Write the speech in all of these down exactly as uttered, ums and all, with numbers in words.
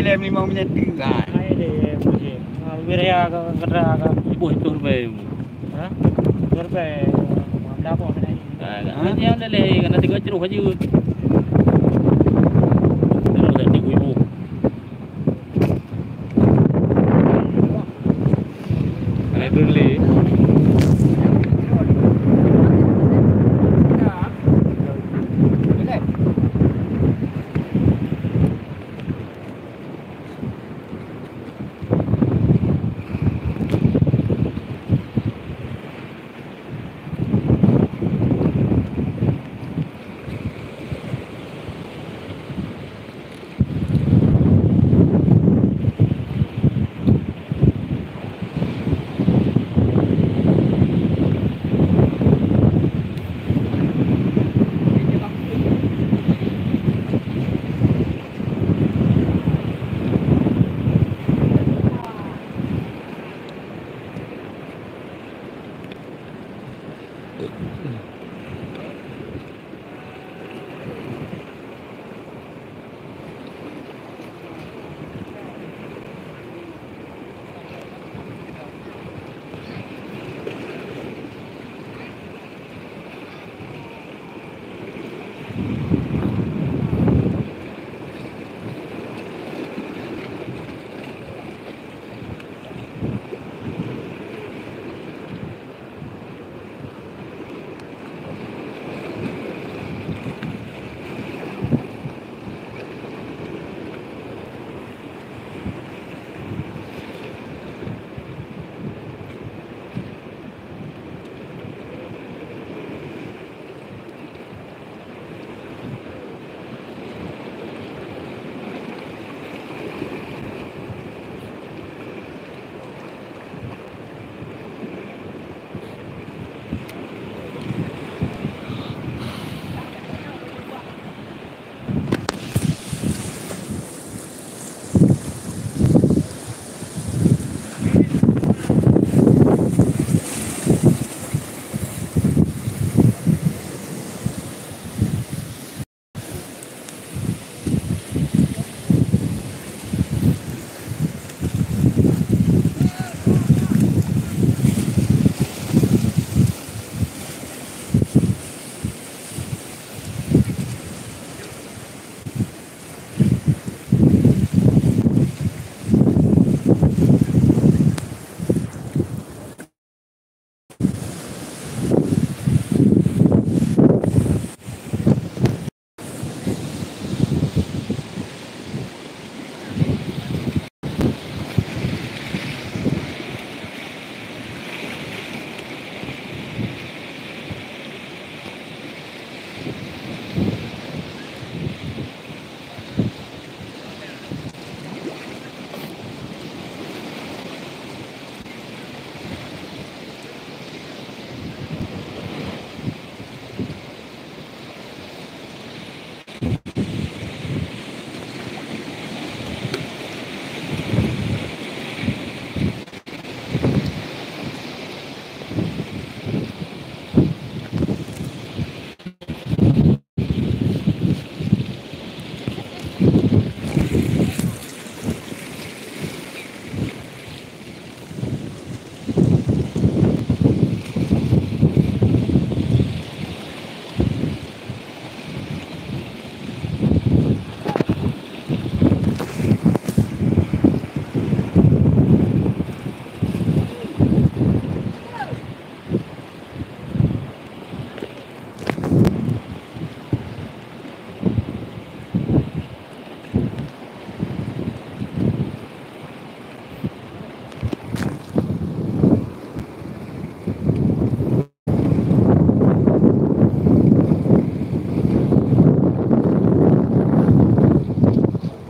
Em limong meunyan tinggai. Hai deh, musim. Wiria ke, ke, ke. Ibu itu rupai. Hah? Rupai. Mantap kok kena. Ah, kan dia ada leh, kena tiga ceruh aja. Terus dah tiga ibu. Ada tu leh.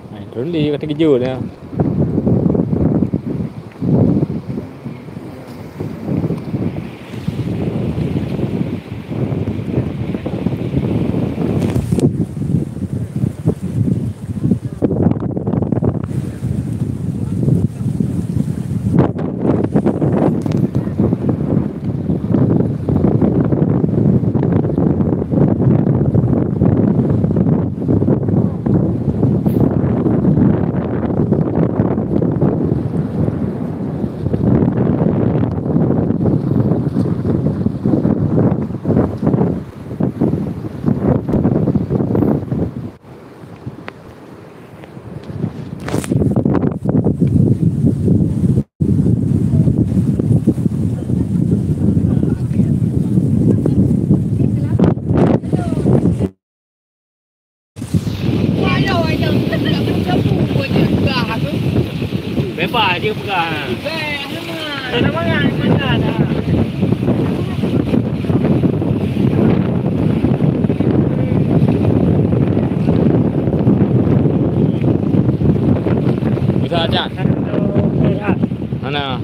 Hai, trolley ka teukeujot nyan. Bebas je peugah. Bebas, alamak. Ada semangat, semangat dah. Bisa aja. Mana?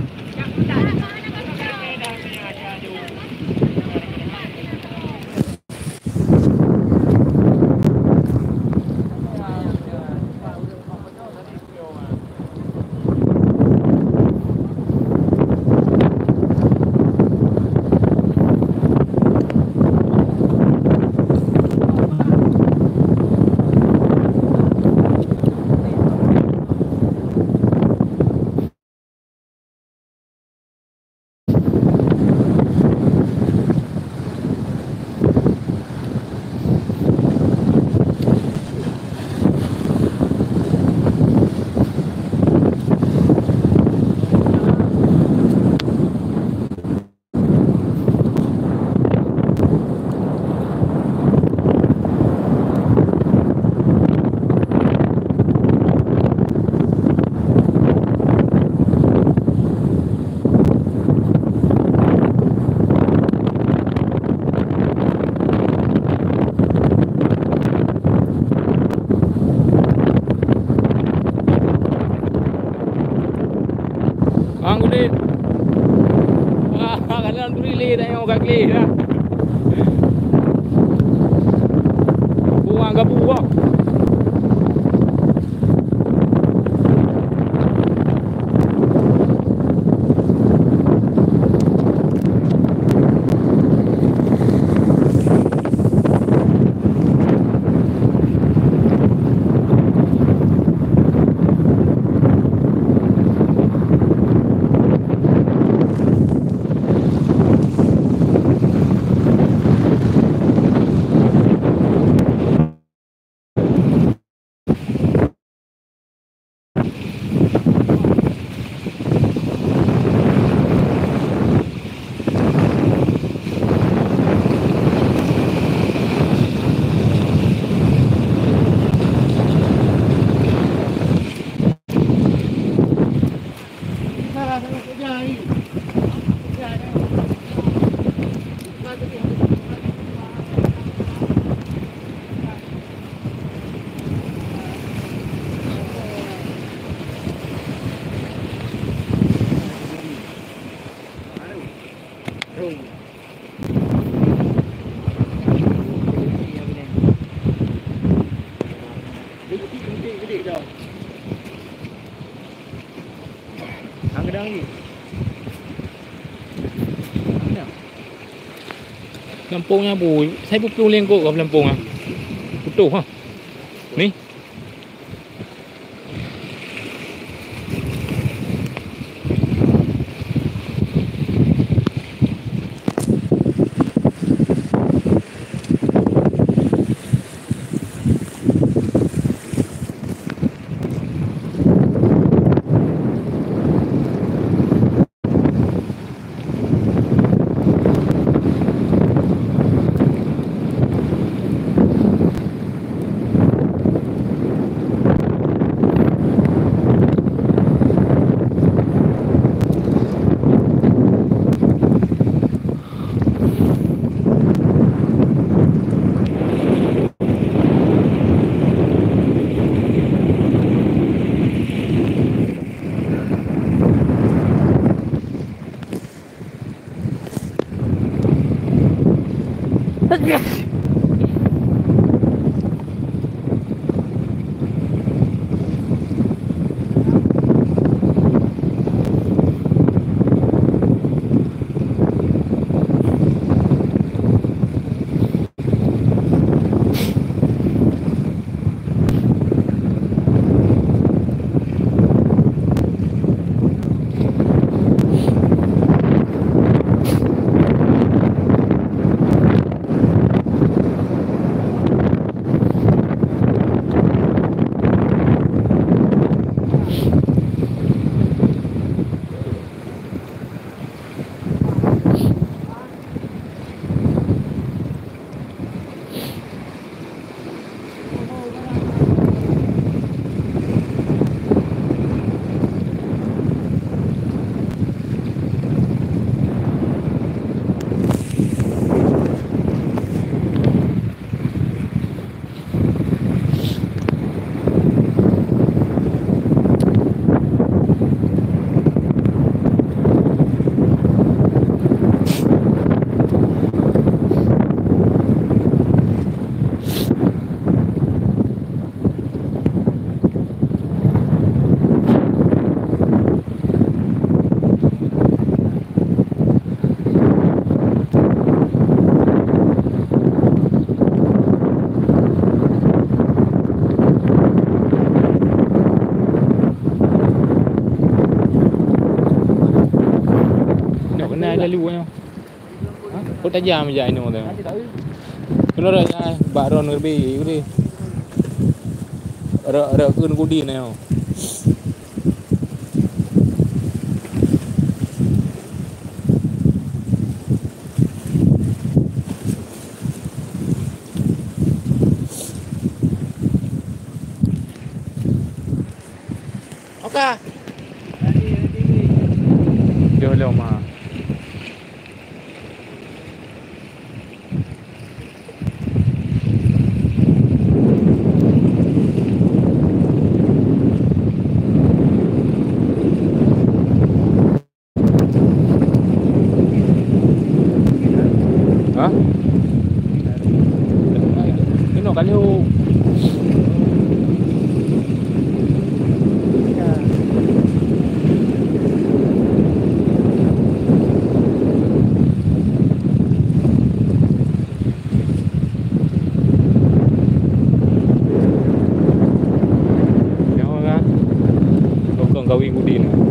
Bang Udin. Wah, kanan turi lé dah nyoe ka gleh dah. Buang gabu, bang. Lampôh nyan bu, saya pun lengkok ke lampôh nyan. Betul ha. Ni. Lalu nyoe. Ha? Kok tajam jak inoe tu. Kena dah ya, bak ron lebih, lebih. Rak, rak keun kudi na nyoe. Oke. Jauh lom, ha. Ha? Inoe kali u. Nyoe kan, rukon kawin kudi nyoe.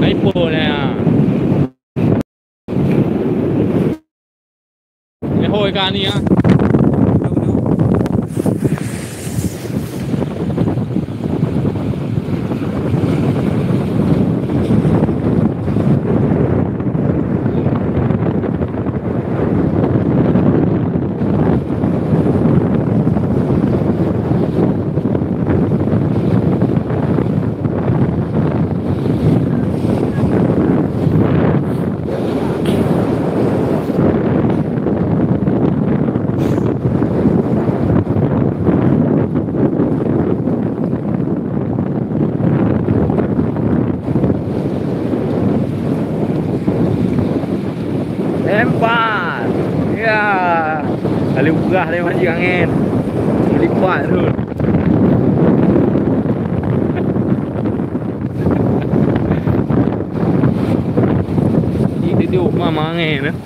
Naipo na. Lehoi ka ni ah. Lempar. Ya. Lalu peugah lé mancing angin. Melipat tu. Ni tidur mama angin eh.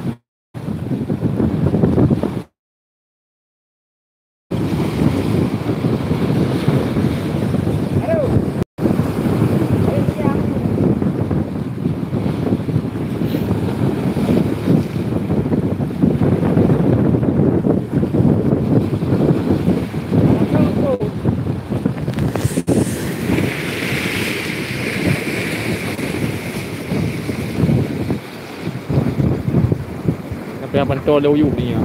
Tapi abang tol dah uyuh ni ya.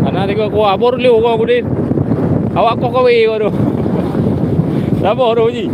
Hana tiga kuah, bor liu kau kudin. Awak kau kawé kau tu. Sabar tu, Ji.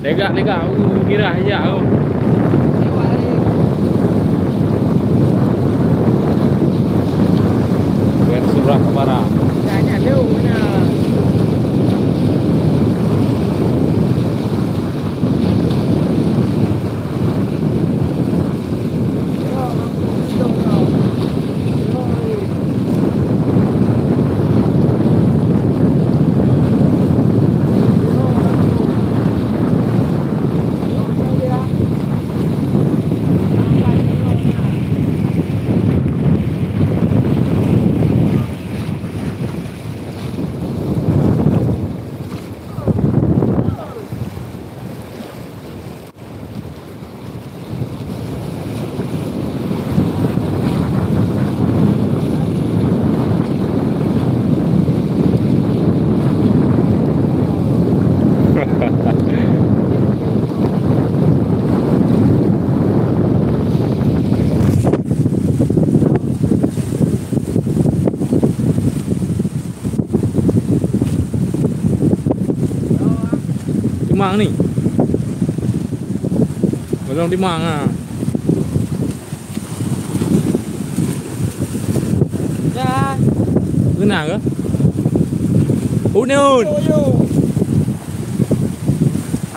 Lega, lega. Uh, girah ija, oh. Biar surah para. Timang ni. Golom timang ha. Dah. Beuna ke? Uneun. Yo, yo.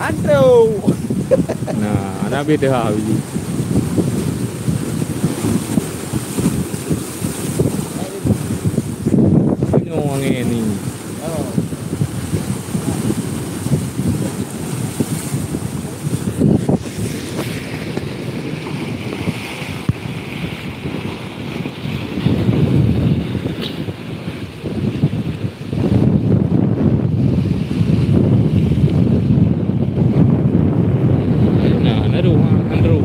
Antro. Nah, anak beda ha biji. Nyoe angin ni. Oh. Nah, naru, ha, naru.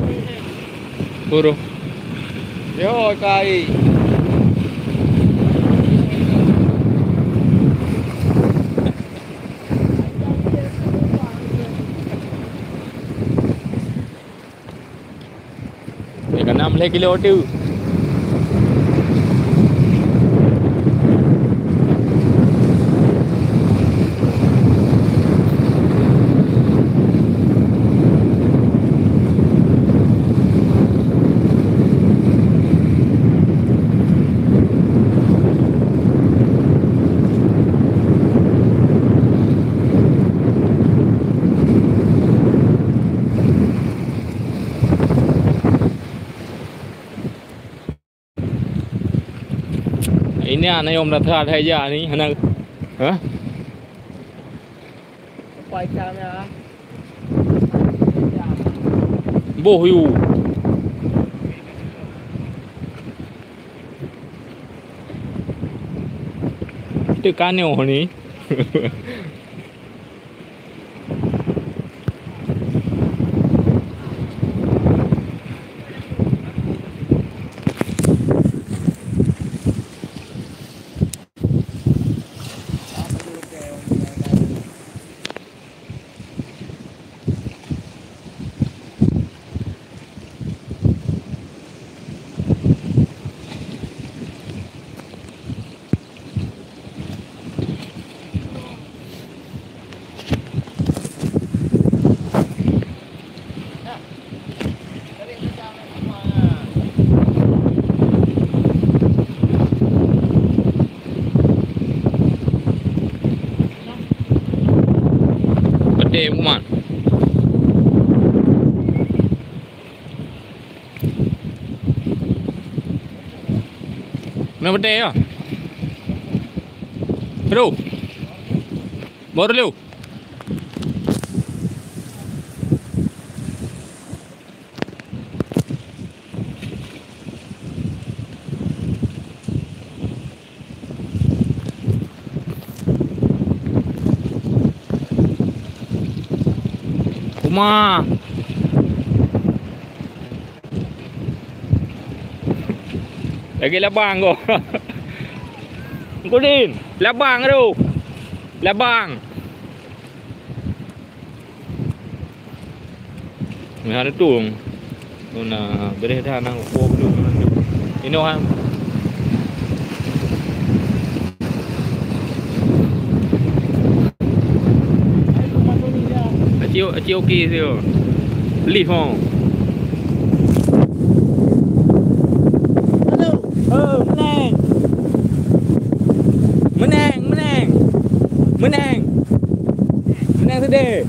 Buruh. Yo, kai. Ka nam lhèe kilo tu. Ini anak yang dah terhad hai ja ni, anak. Hah? Apa ikan ya? Boh yu. Tekan nyoh ni. Pedih, Mak. Meunan beutôi ya. Aduh. Baru dulu. Uma. Lagi labang ko. Kudin, labang tu. Labang. Nah, ada tu. Tu na bereh dah nang po belum. Inoh kan. Aci Cok, cok, okey tu. Lift, ho. Halo. Oh, menang. Menang, menang. Menang. Menang sedih.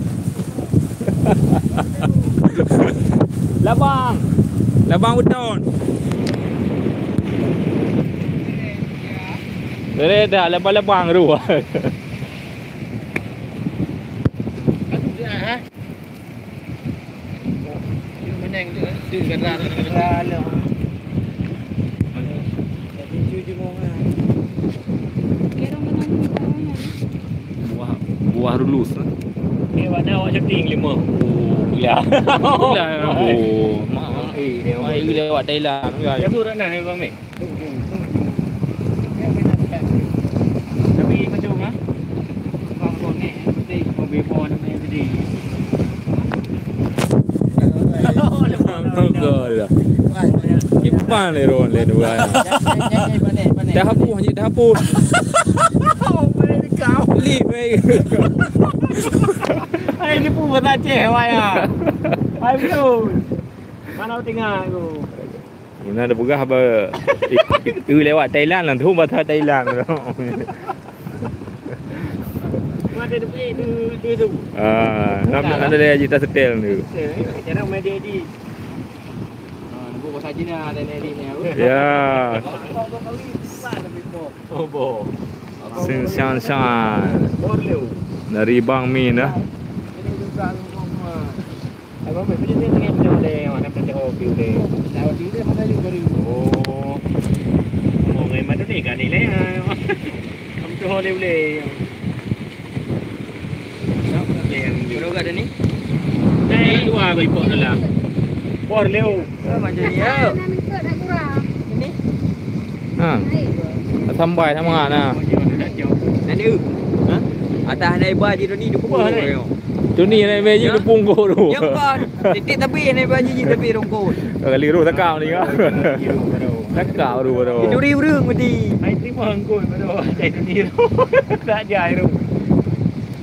Labang. Labang beton. Boleh dah, labang-labang tu. Buah, buah rulus. Okey, awak dah awak syuting lima. Oh, gila. Gila. Oh, mak, eh, dia mai gila awak Thailand. Jago kat na, Bang Mei? Tapi macam mana? Bang Mei, mesti mobil pun main tadi. Betul lah. Kipan ni Ron lain dua. Dah hapus je, dah hapus. Lip, eh. Hai, ni pun bahasa Aceh, wai, ah. Hai, betul. Mana tengah tu? Meunan tapeugah ba, i, i, i lewat Thailand langsung bahasa Thailand. Mana dia pergi tu, tu, tu? Ah, nam ada dia cerita setel tu. Cara main dia di. Ah, nunggu bahasa Cina ada dia di ni. Ya. Oh, bo. Sing Shan Shan. Dari Bang Min dah. Oh. Oh, memang tu ni kan ni leh. Am tu boleh boleh. Berapa yang ni? Dah dua kau ikut dalam. Por leo. Oh, macam ni ya. Ini. Ha. Sampai sama na. Nanti. Ha? Atas naik baju tu ni dia pukul. Wah, ni. Tu ni naik baju dia pungkuk tu. Ya kan. Titik tapi naik baju je tapi rongkot. Kali roh takam ni kan. Takam baru baru. Duri urung mesti. Hai terima angkut baru. Hai tu ni. Tak dia air.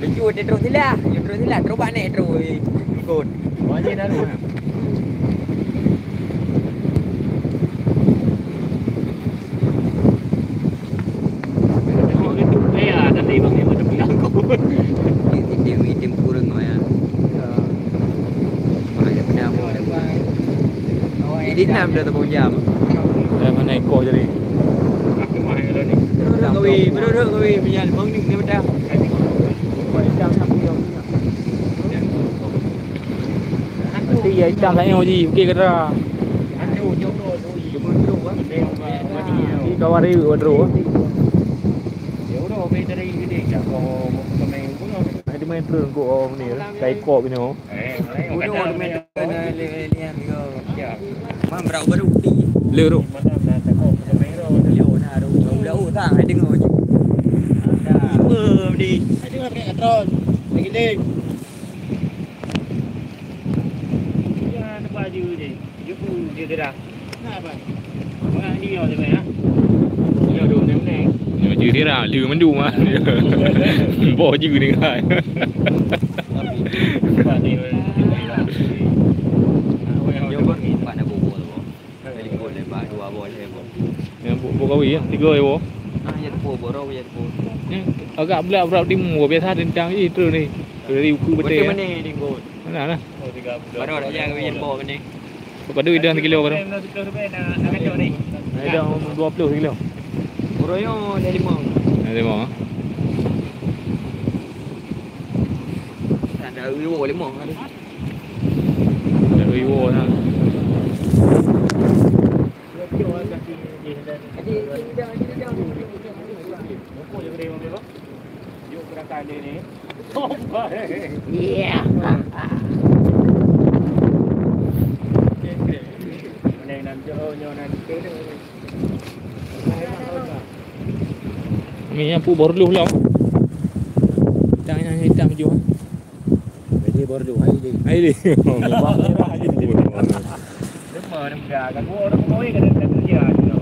Lucu dia terus silah. Dia terus silah. Terus bak naik terus. Ikut. Wajib dah tu. Jadi enam dah tebong jam. Dah mana ekor jadi? Terus gawe, terus gawe, punya lima minit dia dah. Nanti ya hitam saya uji, okey kata. Di kawan riu bro. Ada main terus kok orang ni. Kai kok bini. Bunuh ada main terus. Man berapa baru? Le bro. Yo na ru. Udah utang hai dengar je. Tiba ni. Ada main katron. Lagi deh. Ya nampak je deh. Jeuet pun jeuet dah. Nak apa? Orang dia tu kan, ha? Dia dua meneng-meneng. Nyoe jeuet dia dah, leu mandum ah. Boh jeuet dia kan. Nampak ni. Dia pun nampak nak bobo tu. Dari gol lebar dua boh je boh. Yang boh, boh kawi ya, tiga ya boh. Ah, ya boh, boh, ya boh. Ni agak belah berat timu, biasa tentang je terus ni. Dari uku betul ya. Betul mana ni gol? Mana lah? Baru dah jangan kawin boh ni. Padu idang sekilo baru. Idang dua puluh sekilo. Uroyo dah lima. Dah lima. Ada riwo lima hari. Ada riwo dah. Jadi, Yuk gerakan dia ni. Tombol. Iya. Mana yang nak jauh, nyoh nak jauh. Ni yang pu baru dulu lah. Hitam, yang hitam je. Jadi baru dulu, hai dia. Hai dia. Lepas ni dah, dah gua orang kawin kadang-kadang dia je.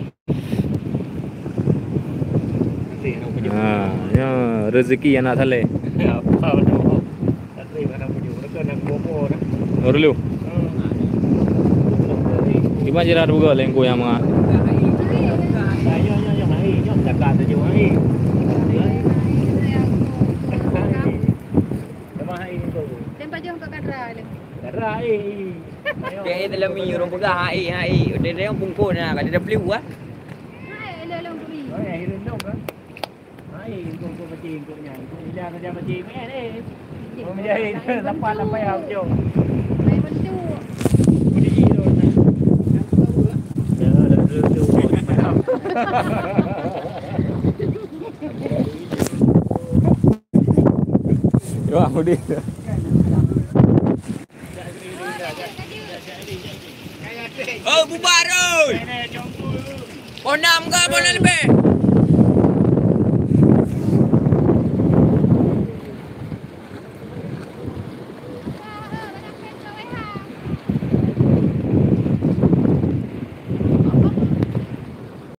Ha, ya, rezeki anak saleh. Apa tu? Tak terima nak pujuk. Mereka nak Dulu. Di mana jiran buka lengku yang mengah? Tembak jauh kat Kadra lagi. Kadra, eh. Dia dalam mi urang peugah, hai, hai. Dia, dia pungkon nah, kada ada peliu ah. Hai, ada dalam bumi. Oh, ya, hirun dong kan. Hai, kok, kok pacing, kok nya. Kok ila kerja pacing, eh, eh. Kok menjahit, lapan, lapan ya, jom. Hai, betul. Kok di hiro nah. Ya, dah dulu tu. Wah, udah. Oh, bubar oi. Poh enam ke, poh enam lebih?